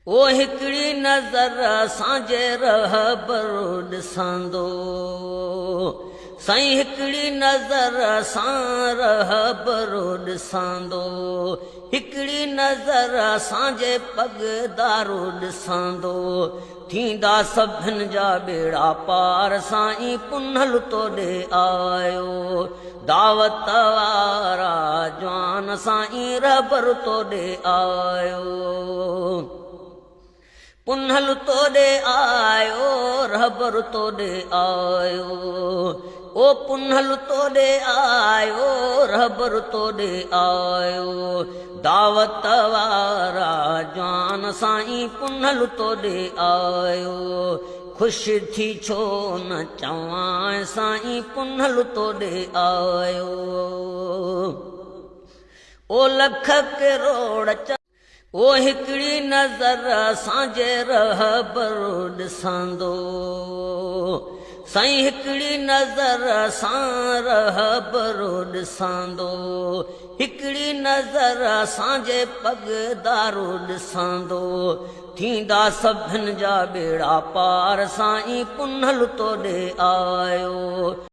او هڪڙي نظر اسان جي رهبر ڏسندو سائين هڪڙي نظر اسان رهبر ڏسندو هڪڙي نظر اسان جي پڳدارو ڏسندو ٿيندا سڀن جا ٻيڙا پار سائين پنهل توڏي آيو دعوت وارا جوان سائين رهبر توڏي آيو پنهل توڏي آيو رهبر توڏي آيو او پنهل توڏي آيو رهبر توڏي آيو دعوت وارا جوان سائين پنهل توڏي آيو خوش ٿي ڇو نه چوان سائين پنهل توڏي آيو او لک ڪروڙ او هڪڙي نظر اسان جي رهبر ڏسندو سائين هڪڙي نظر اسان رهبر ڏسندو هڪڙي نظر اسان جي پڳدارو ڏسندو ٿيندا سڀن جا ٻيڙا پار سائين پنهل توڏي آيو.